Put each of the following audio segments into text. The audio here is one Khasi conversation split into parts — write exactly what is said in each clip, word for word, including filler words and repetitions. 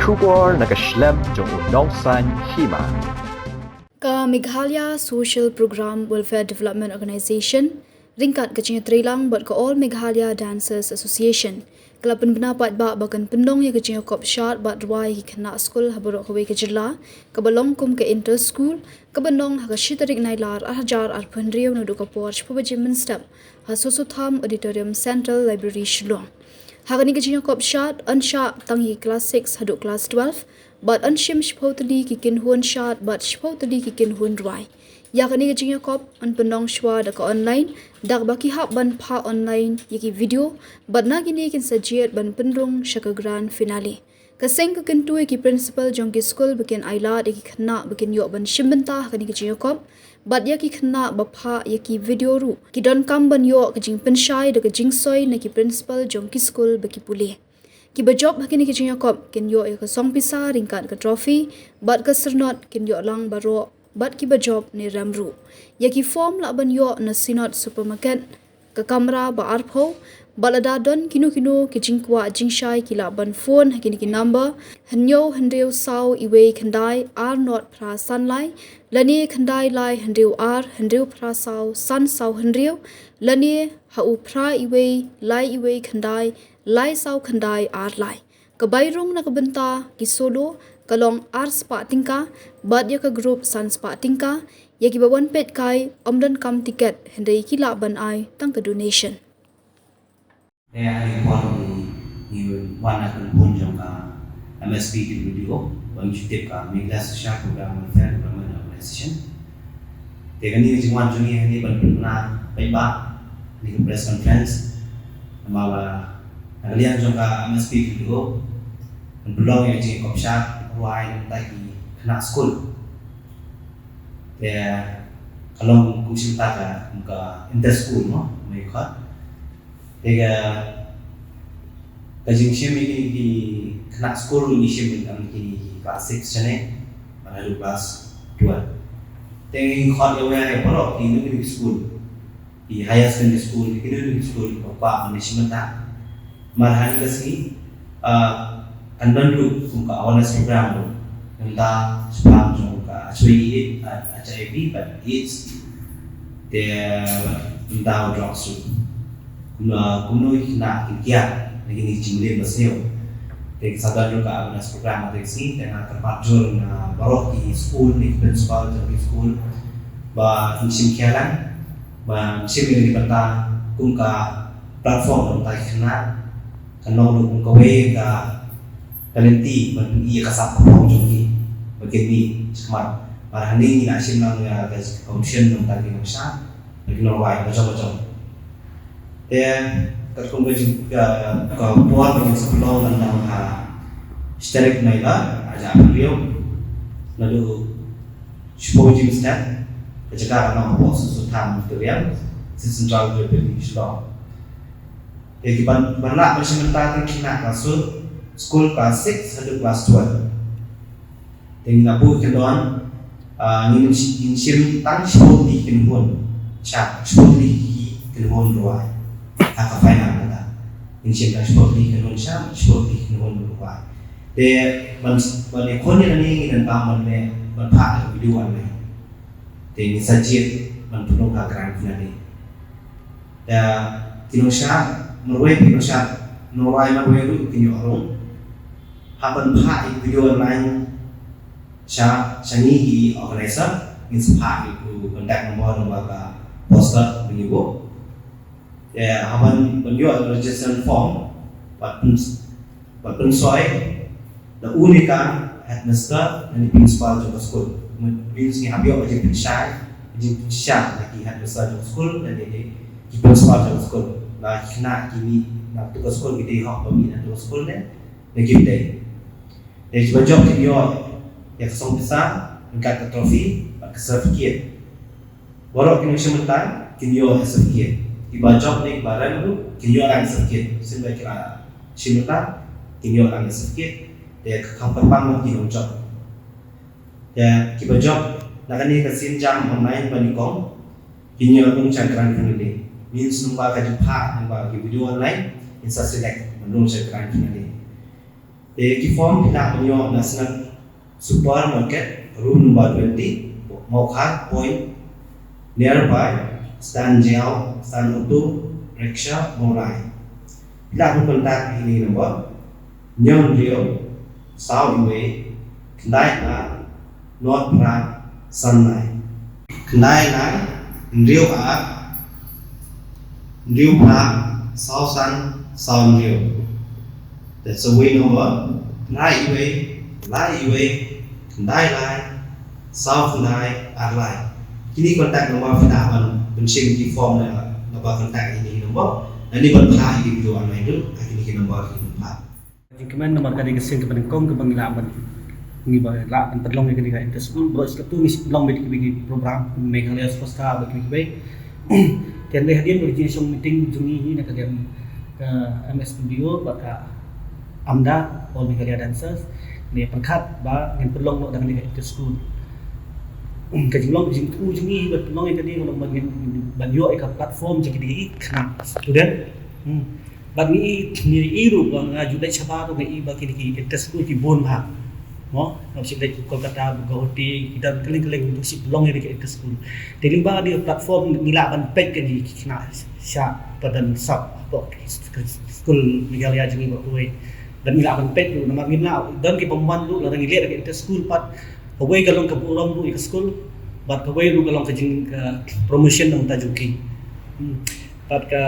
Khubor na ka shlem jong u nongsan hima. Ka Meghalaya Social Program Welfare Development Organisation ryngkat ka jingïatreilang bad ka All Meghalaya Dancers Association ka la pynbna paidbah ba kan pynlong ïa ka jingïakop shad bad rwai ïa ki khynnah skul ha baroh kawei ka jylla, kaba long kum ka inter school, kaban long ha ka shi tarik Nailar ar hajar arphew hynriew naduh ka por shiphew baje mynstep ha Soso Tham Auditorium, Central Library, Shillong. Ha kane ka jingïakop shad yn shah tang ïa ki class six haduh class twelve bad yn shim shiphew tylli ki kynhun shad bad shiphew tylli ki kynhun rwai. Ïa kane ka jingïakop yn pynlong shwa da ka online, da kaba ki hap ban phah online ïa ki video bad na kine kin sa jied ban pynrung sha ka grand finale. Ka seng ka kyntu ïa ki principal jong ki skul ba kin ailad ïa ki khynnah ba kin ïoh ban shim bynta ha kane ka jingïakop bad ïa ki khynnah ba phah ïa ki video ruh ki donkam ban ïoh ka jingpynshai da ka jingsoi na ki principal jong ki skul ba ki pule. Kiba jop ha kane ka jingïakop kin ïoh ïa ka song pisa ryngkat ka trophy bad ka syrnod kin ïoh lang baroh bad kiba jop ne rem ruh. Ïa ki form lah ban ïoh na Synod Supermarket, ka kamra ba arphew, bad lada don kino kino ki jingkwah jingshai ki lah ban phone ha kine ki number: hynñiew hynriew saw iwei khyndai ar nod phra san lai, lane khyndai lai hynriew ar hynriew phra saw san saw hynriew, lane ha u phra iwei lai iwei khyndai lai saw khyndai ar lai. Ka bai rung na ka bynta ki solo ka long ar spah tyngka, bad ïa ka group san spah tyngka. Ïa kiba wan peit kai ym donkam tiket, hynrei ki lah ban ai tang ka donation. Eh, ha kane ka por ngi, ngi wan na ka bynta jong ka M S P W D O, ba ngi shu tip ka Meghalaya Social Program Welfare Development Organization. Te kane ka jingwan jong ngi hangne ban pynbna paidbah kane ka press conference. Namar ba na ka liang jong ka M S P W D O, ban pynlong ïa ka jingïakop shad rwai na ka bynta ki khynnah skul. Te ka long kum shym ta ka, kum ka inter school mo, me khot. Te ka, ka jingshim ïa kine ki khynnah skul ngi shim ïa kine ki class six shane, bad haduh class twelve. Te ngi khot ïa baroh ki, kine ki skul, ki higher secondary school, ki kine ki skul, ba kwah ban shim bynta. Namar ha kane ka sngi, ah, kan don ruh kum ka awareness program ruh na ka bynta shaphang jong ka H I V, ah, H I V bad AIDS. Te bad na ka bynta u drugs ruh. Kumno, kumno ki khynnah kin kiar na kine ki jingmlien basniew. Te sa don ruh ka awareness program ha kane ka sngi, te nga kyrpad jur na baroh ki skul, na ki principal jong ki skul, ba kin shim khia lang, ba kin shim ïa kane ka bynta kum ka platform na ka bynta ki khynnah, kan long ruh kum kawei ka, ka lynti ban pyni ïa ka sap ka phong jong ki ba kin mih shakhmat. Bad hangne ngi la shim lang ïa ka competition na ka bynta ki nongshad bad ki nongrwai bajong bajong. Te katkum ka jing, ka, ka por ba ngin sa pynlong, kan long ha shi tarik Nailar ar hajar arphew hynriew, naduh shiphew baje mynstep, ka jaka kan long hapoh Soso Tham Auditorium, Central Library, Shillong. Te kiban, ban lah ban shim bynta te ki khynnah class, skul class six haduh class twelve. Te ngi la buh kyndon, ah, ngin shim, ngin shim tang shiphew tylli ki kynhun shad, shiphew tylli ki kynhun rwai ha ka final kata. Ngin shim tang shiphew tylli ki kynhun shad, shiphew tylli ki kynhun rwai. Te ban, ban ïakhun ïa kane ngi donkam ban leh, ban phah ïa ka video online. Te ngin sa jied ban pynrung ha ka grand finale. Te ki nongshad marwei, ki nongshad nongrwai marwei ruh kin ïoh rung. Hap ban phah ïa ka video online sha, sha ngi ki organizer, ngin sa phah ïa ka contact number, number ka poster ba ngi buh. Te hap ban, ban ïoh registration form, bad pyn, bad pynsoi da une ka headmaster lane principal jong ka skul. Mynta ngi hap ïoh ka jingpynshai, ka jingpynshai na ki headmaster jong ka skul lane ki principal jong ka skul, ba ki khynnah ki mih na katu ka skul, ki dei hok ba mih na katu ka skul ne, ne kim dei. Te kiba jop kin ïoh ïa ka song pisa ryngkat ka trophy bad ka certificate. Baroh ki nongshim bynta kin ïoh ïa ka certificate. Kiba jop ne kiba rem ruh kin ïoh lang ïa ka certificate. Shisien ba ki la shim bynta kin ïoh lang ïa ka certificate. Te ka kyrpang long ki nongjop. Te kiba jop na kane ka sien jam online ba nyngkong kin ïoh rung sha ka grand finale. Means nangba ka jingphah, nangba ki video online, ngin sa select ban rung sha ka grand finale. Te ki form phi lah ban ïoh na Snak Supermarket, room number twenty, Mawkhar Point, nearby Stand Jaiaw, Stand Auto Rickshaw, Mawlai. Phi lah ban contact ïa kine ki number: hynñiew hynriew saw wei khyndai ar nod phra san lai. Khyndai lai hynriew ar hynriew phra saw san saw hynriew. That's a wei number: phra wei lai wei khyndai lai saw khyndai ar lai. Kine contact number phi lah ban, ban shim ki form na, na ba contact ïa kine ki number. Lane ban phah ïa ki video online ruh ha kine ki number ki ban phah. Jingkmen namar ka dei ka sien kaba nyngkong kaba ngi lah ban, ngi ba lah ban pynlong ïa kane ka inter school. Baroh shi katto ngi shu pynlong bad kiba ki program Meghalaya Superstar bad kiba kiba. Te hynrei hadien ba ka jingshong meeting jong ngi hi na ka liang ka M S P D O bad ka AMDA, All Meghalaya Dancers, ngi pyrkhat ba ngin pynlong noh da kane ka inter school. Ka jinglong jingthmu jong ngi ban pynlong ïa kane ka long ban ngin, ban ïoh ïa ka platform jong kine ki khynnah student. Hmm. Bad ngi i, ngi i ruh ba nga ju leit shabar ruh nga i ba kine ki inter school ki bun bha. Mo, nga shu leit Kolkata, Guwahati, ki don kylleng kylleng, ki shu pynlong ïa ki inter school. Te lyngba kane ka platform ngi lah ban peit ïa kine ki khynnah sha ba don sap hapoh school Meghalaya jong ngi ba kawei. Bad ngi lah ban peit ruh namar ngi lah don ki bym wan ruh lada ngi leit ïa ki inter school pat, kawei ka long ka burom ruh ïa ka school bad kawei ruh ka long ka jing, ka promotion na bynta jong ki. Hmm. Bad ka,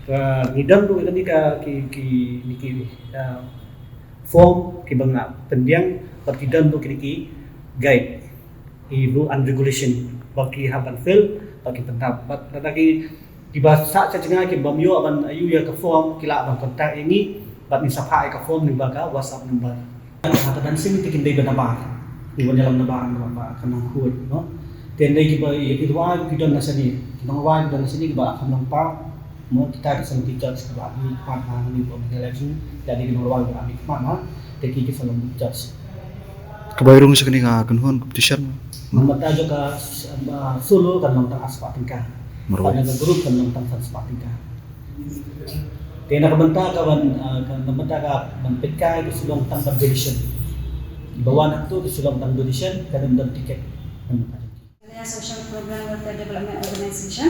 ka ngi don ruh kane ka, ki, ki, ni ki, ah, form kiba nga pynbiang bad ki don ruh kine ki guide, ki rule and regulation ba ki hap ban fill bad ki pyndap. Bad lada ki, kiba sah sha jngai ki bym ïoh ban ïoh ïa ka form, ki lah ban contact ïa ngi bad ngin sa phah ïa ka form lyngba ka WhatsApp number. Ha ka dancing te kin dei ba nabar, ki wan ïalam nabar, nabar ba ka nongkhuid, no. Te hynrei kiba, ïa ki rwai ki don na shane, ki nongrwai ki don na shane kiba kham nongpang, mo, kita ki sa long ki judge kiba mih khmat ha kane ka election. Te ki nongrwai kiba mih khmat ha, te ki, ki sa long ki judge. Kaba rung sha kane ka kynhun competition? Namar ta jong ka, ah, solo kan long tang ar spah tyngka. Marwei. Bad na ka group kan long tang san spah tyngka. Te na ka bynta ka ban, ah, ka, na ka bynta ka ban peit kai ka shu long tang ban donation. Ba wan hangto ka shu long tang donation, ka don don tiket. Ka bynta. Social Program Welfare Development Organization.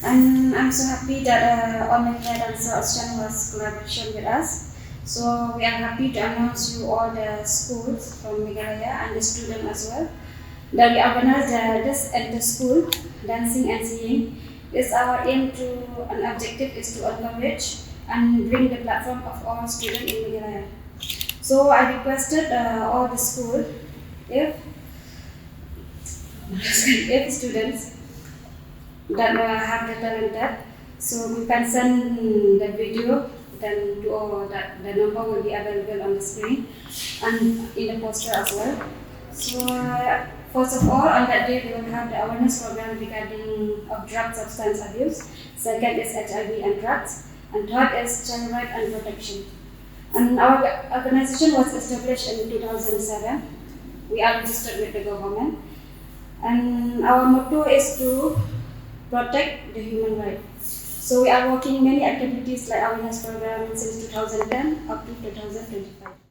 And I'm so happy that, uh, All Meghalaya Dancer Association was collaboration with us. So we are happy to announce you all the schools from Meghalaya and the student as well that we organize the, this inter school dancing and singing. Is our aim to, and objective is to encourage and bring the platform of all students in Meghalaya. So I requested, uh, all the school, if, if students that, uh, have the talent that, so you can send the video, then to, uh, that the number will be available on the screen and in the poster as well. So, uh, first of all, on that day, they will have the awareness program regarding of drug substance abuse. Second is H I V and drugs. And third is child right and protection. And our organization was established in two thousand seven. We are registered with the government. And our motto is to protect the human right. So we are working many activities like awareness program since two thousand ten up to two thousand twenty-five.